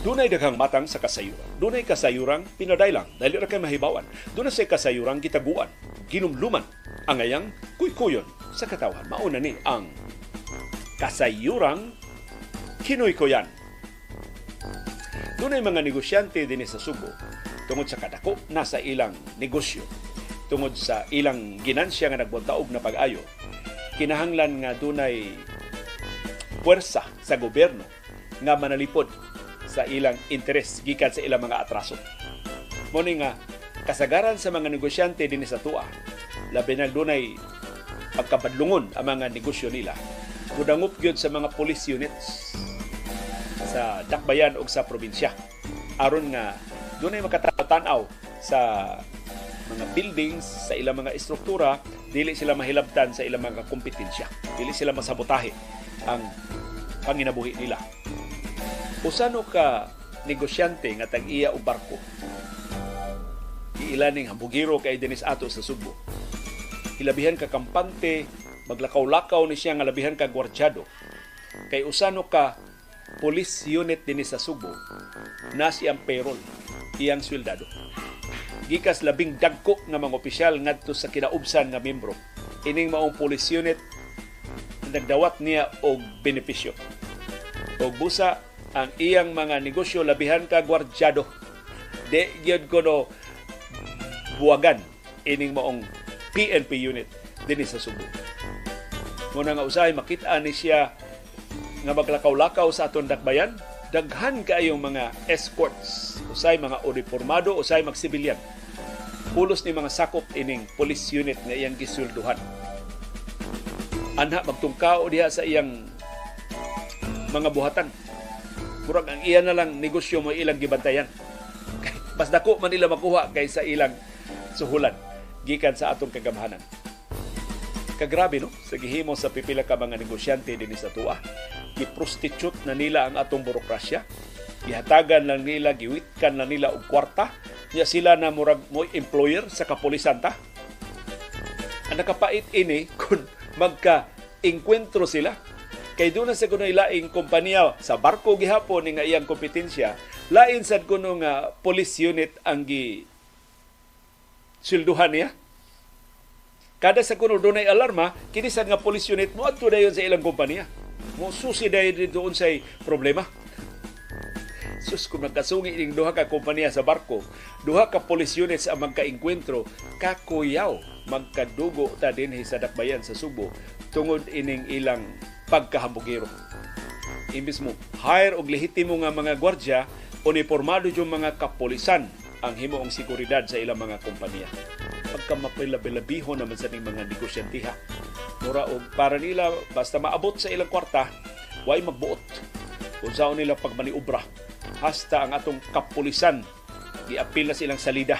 Dunay daghang matang sa kasayuran. Dunay kasayurang pinadailang, dali ra kay mahibawan. Dunay say kasayurang gitaguan, ginumluman ang ayang kuykuyon sa katawhan. Mauna ni ang kasayurang kinuykuyan. Dunay mga negosyante dinhi sa Subo, tungod sa kadako na sa ilang negosyo, tungod sa ilang ginansya nga nagbuntaog na pag-ayo, kinahanglan nga dunay puwersa sa gobyerno nga manalipod sa ilang interes gikan sa ilang mga atraso. Mao ni nga kasagaran sa mga negosyante dinhi sa tua, labi na dunay pagkabadlungon ang mga negosyo nila, mudangop gyud sa mga police units sa dakbayan o sa probinsya aron nga dunay makatanaw sa mga buildings, sa ilang mga estruktura, dili sila mahilabtan sa ilang mga kompetensya, dili sila masabotahe ang panginabuhi nila. Usa no ka negosyante nga tag-iya og barko. Iilaning hambugiro kay dinhi ato sa Sugbo. Hilabihan ka kampante, maglakaw-lakaw ni siya nga labihan ka gwardyado. Kay usa no ka police unit dinhi sa Sugbo na siyang payroll, iyang sweldado. Gikas labing dagko nga mga opisyal ngadto sa kinaubsan nga membro. Ining maong police unit nagdawat niya og benepisyo. Og busa ang iyang mga negosyo labihan ka gwardyado. Di gyud kuno buwagan ining maong PNP unit dinhi sa Subo. Muna nga usahay makita ni siya nga maglakaw-lakaw sa aton dakbayan, daghan kaayong mga escorts, usay mga uniformado, usay magsibilyan. Pulos ni mga sakop ining police unit nga iyang gisweldohan. Anha magtungkao diha sa iyang mga buhatan. Murag ang iya na lang negosyo mo ilang gibantayan. Mas dako man nila makuha kaysa ilang suhulan gikan sa atong kagamhanan. Kagrabe, no, sa gihimo sa pipila ka mga negosyante dinhi sa tua. Giprostitute na nila ang atong burokrasya. Gihatagan lang nila, giwitkan lang nila og kwarta. Nya sila na murag mo employer sa kapulisan ta. Ang nakapait ini kung magka-engkwentro sila kay doon na sa kuno laing kompanya sa barko gihapon ni nga iyang kompetensya, lain sad kuno nga police unit ang gi swelduhan niya. Kada sa kuno dunay alarma, kini sad nga police unit mo adto dayon sa ilang kompanya, mo susi dayon doon say problema. Sus, kung magkasungi ning duha ka kompanya sa barko, duha ka police units ang magkaengkwentro, kakuyaw magkadugo ta dinhi sa dakbayan sa Subo tungod ining ilang pagkahambugero. Imbis mo hire og lehitimo nga mga gwardya, unipormado yung mga kapolisan ang himuong seguridad sa ilang mga kompanya. Pagka mapilabi-labihon naman sa ning mga negosyantiha. Mura og para nila basta maabot sa ilang kwarta, way magbuot. Unsaon nila pagmaniobra hasta ang atong kapulisan giapil na silang salida.